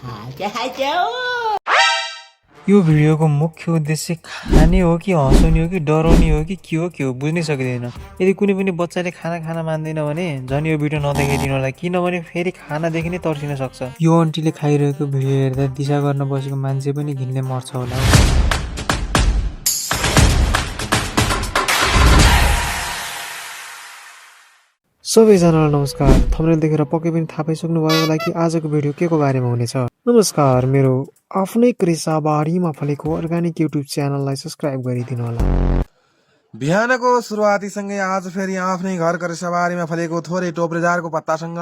यो भिडियोको मुख्य उद्देश्य खाने हो कि हँसाउने हो कि डराउने हो कि के हो बुझ्नै सकिँदैन। यदि कुनै पनि बच्चाले खाना मान्दैन भने झन् यो भिडियो नदेखाइदिनु होला, किनभने फेरि खानादेखि नै तर्सिन सक्छ। यो आन्टीले खाइरहेको भिडियो हेर्दा दिशा गर्न बसेको मान्छे पनि घिनले मर्छ होला। सबैजनालाई नमस्कार। थम्बनेल देखेर पक्कै पनि थाहा पाइसक्नु भयो होला कि आजको भिडियो के को बारेमा हुनेछ। नमस्कार, मेरो आफ्नै कृषा बारीमा फलेको अर्ग्यानिक युट्युब च्यानललाई सब्स्क्राइब गरिदिनु होला। बिहानको सुरुवातीसँगै आज फेरि आफ्नै घर कृषिबारीमा फलेको थोरै टोप्रेदारको पत्तासँग,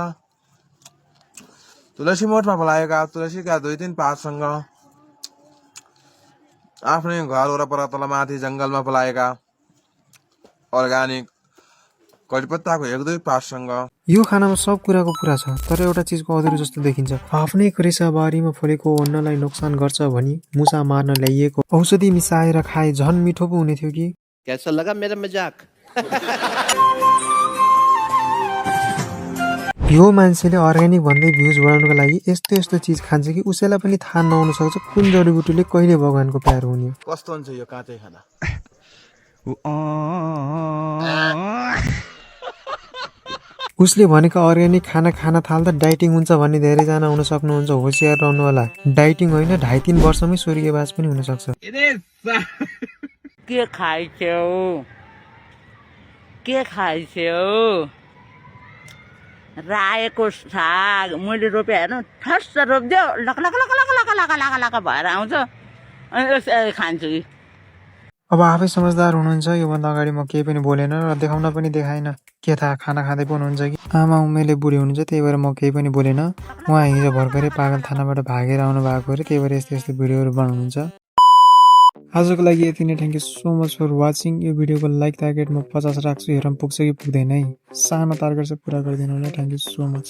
तुलसी मोठमा फलाएका तुलसीका 2-3 पातसँग, आफ्नै घर वरपर तलमाथि जङ्गलमा फलाएका अर्ग्यानिक कडिपत्ताको 1-2 पातसँग। यो खानामा सब कुराको कुरा छ, तर एउटा चिजको अधुरो जस्तो देखिन्छ। आफ्नै कृषिबारीमा फलेको अन्नलाई नोक्सान गर्छ भनी मुसा मार्न ल्याइएको औषधि मिसाएर खाए झन् मिठो पो हुने थियो कि। कैसा लगा मेरा मजाक? यो मान्छेले अर्ग्यानिक भन्दै भ्युज बढाउनको लागि यस्तो यस्तो चिज खान्छ कि उसैलाई पनि थाहा नहुन सक्छ कुन जडीबुटीले कहिले भगवानको प्यारो हुने। कस्तो हुन्छ यो काँचै खाना? उसले भनेको अर्ग्यानिक खाना खान थाल्दा डाइटिङ हुन्छ भन्ने धेरैजना हुन सक्नुहुन्छ। होसियार रहनु होला, डाइटिङ होइन 2.5-3 वर्षमै स्वर्गीयवास पनि हुन सक्छ। के खाइछौ? रायोको साग मैले रोपे हेर्नु, ठस्स रोपिदियो, लक लक लक लक लक लक लक लक भएर आउँछ, अनि खान्छु कि। अब आफै समझदार हुनुहुन्छ। योभन्दा अगाडि म केही पनि बोलेन र देखाउन पनि देखाएन। के थाहा खाना खाँदै पो हुनुहुन्छ कि। आमा उमेरले बुढी हुनुहुन्छ, त्यही भएर म केही पनि बोलेन। उहाँ हिजो भर्खरै पागल थानाबाट भागेर आउनु भएको अरे, त्यही भएर यस्तो यस्तो भिडियोहरू बनाउनुहुन्छ। आजको लागि यति नै। Thank you so much for watching. यो भिडियोको लाइक टार्गेट म 50 राख्छु, हेरौँ पुग्छ कि पुग्दैन है। सानो टार्गेट चाहिँ पुरा गरिदिनु होला। Thank you so much.